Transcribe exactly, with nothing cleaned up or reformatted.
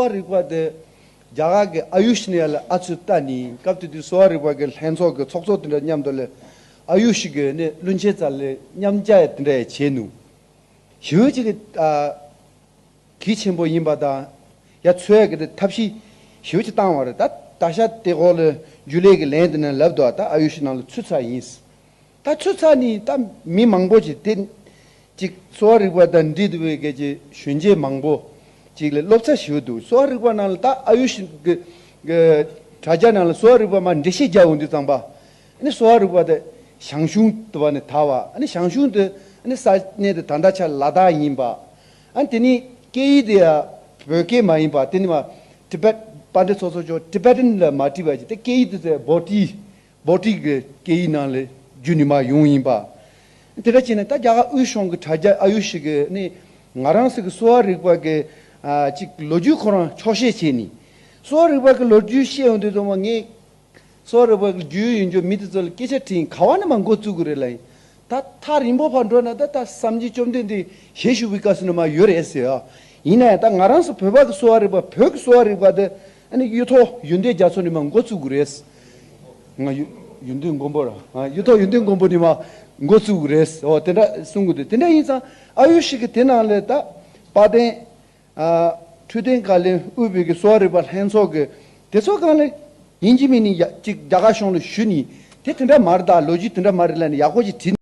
གསོ་བ་རིག་པ་དེ་རྒྱ་གར་གྱི་ཨ་ཡུཤ་ནས་ཡར་ལ་ཨ་ཚུར་བལྟས་ནས། སྐབས་དེ་དུས་གསོ་བ་རིག་པ་གི་ལྷན་ཚོགས་ཀྱི་ཚོགས་གཙོ་དེ་འདྲ་མཉམ་དུ་ལ་ཨ་ཡུཤ་གི་ནི་བློན་ཆེན་རྩ་ལ་མཉམ་བཅར་ཡ་དེ་འདྲ་ཡ་བྱས་ནུས། ཞེ་པོ་ཅིག་གི་ཨ་གལ་ཆེན་པོ་ཡིན་པ་དང་། ཡ་འཚོལ་ཡ་གི་དེ་ཐབས་ཤེས་ཞེ་པོ་ཅིག་བཏང་བ་རེད། ད་ད་ཆ་དེ་སྐོར་ལ་རྒྱུན་ལས་ཀྱི་ལན་དེ་ནས་ལབ་འདུག་ད་ཨ་ཡུཤ་ནང་ལ་ཚུད་ཚར་ཡིན། ད་ཚུད་ཚར་ནས་ད་མི་མང་པོ་ཅིག་དེ་ཅིག་གསོ་བ་རིག་པ་དང་འབྲེལ་འདུག་པའི་སྐད་ཀྱི་གཞོན་སྐྱེས་མང་པོ་ཅིག་ལ་སློབ་ཚན་ཞུ་འདུག་གསོ་བ་རིག་པ་ནང་ལ་ད་ཨ་ཡུཤ་གི་གི་དྲ་རྒྱ་ནང་ལ་གསོ་བ་རིག་པ་མར་འགྲེལ་བཤད་རྒྱག་འོང་དུས་ཙམ་པ། ཨ་ནི་གསོ་བ་རིག་པ་དེ་ཞང་ཞུང་དུ་བ་ནས་དར་བ། ཨ་ནི་ཞང་ཞུང་དུ་ཨ་ནི་ས་གནས་དེ་ད་ལྟ་ཆ་ལ་དྭགས་ཡིན་པ། ཨ་ནི་དེ་ནི་སྐད་ཡིག་དེ་ཡང་བོད་སྐད་མ་ཡིན་པ། དེ་ནི་མ་ཊི་བེཊ་དཔལ་ལྡན་ཚོགས་གཙོ་མཆོག་ཊི་བེ་ཊན་ལ་མ་བྲིས་པ་ཅིག་དེ་སྐད་ཡིག་དེ་ཚོ་བྷོ་ཊི་བྷོ་ཊི་གི་སྐད་ཡིག་ནང་ལ་བསྒྱུར་ནས་མར་ཡོང་ཡིན་པ། དེ་འདྲ་བྱས་ནས་ད་རྒྱ་གར་དབུས་གཞུང་གི་དྲ་རྒྱ་ཨ་ཡུ་ཤི་གི་ནི་ང་རང་ཚོ་གི་གསོ་བ་རིག་པ་གི་ཨ་ཅིག་ལོ་རྒྱུས་ཁོ་རང་འཁྱོག་བཤད་བྱས་ནས། གསོ་བ་རིག་པ་གི་ལོ་རྒྱུས་བཤད་ཡོང་དུས་ཙམ་པ་ངས་གསོ་བ་རིག་པ་གི་རྒྱུས་ཡོད་རྒྱུ་མི་དེ་ཚོ་ལ་སྐད་ཆ་དྲིས། ག་བ་ནས་མར་འགོ་བཙུགས་དགོས་རེད་ལབ་ཡིན། ད་ཐག་རིང་པོ་བར་འགྲོ་ན་ད་ད་སངས་རྒྱས་བཅོམ་ལྡན་འདས་ཞལ་བཞུགས་པའི་སྐབས་སུ་ནས་མར་ཡོད་རེད་ཟེར་ཨ། ཡིན་ན་ཡང་ད་ང་རང་ཚོ་བོད་པ་གི་གསོ་བ་རིག་པ། བོད་ཀྱི་གསོ་བ་རིག་པ་དེ་ཨ་ནི་གཡུ་ཐོག་ཡོན་ཏན་རྒྱ་མཚོ་ནས་མར་འགོ་བཙུགས་དགོས་རེད། ང་ཡོན་ཡོན་ཏན་མགོན་པོ་ར། ཨ་གཡུ་ཐོག་ཡོན་ཏན་མགོན་པོ་ནས་མར་འགོ་བཙུགས་དགོས་རེད། འོ་དེ་འདྲ་གསུང་གི་འདུག་དེ་འདྲ་ཡིན་ཙང་ཨ་ཡུ་ཤི་གི་དེ་ནང་ལ་ད་དཔལ་ལྡན་ཨ་འཕྲོད་བསྟེན་བཀའ་བློན་དབུས་པའི་གི་གསོ་བ་རིག་པ་ལྷན་ཚོགས་ཀྱི་དེ་ཚོ་སྒང་ལ་ཡིན་གཅིག་མིན་གཅིག་རྒྱ་གར་གཞུང་ལ་ཞུས་ནས། དེ་དེ་འདྲ་མ་རེད། ད་ལོ་རྒྱུས་དེ་འདྲ་མ་རེད་ལབ་ནས་ཡག་པོ་ཅིག་བྲིས།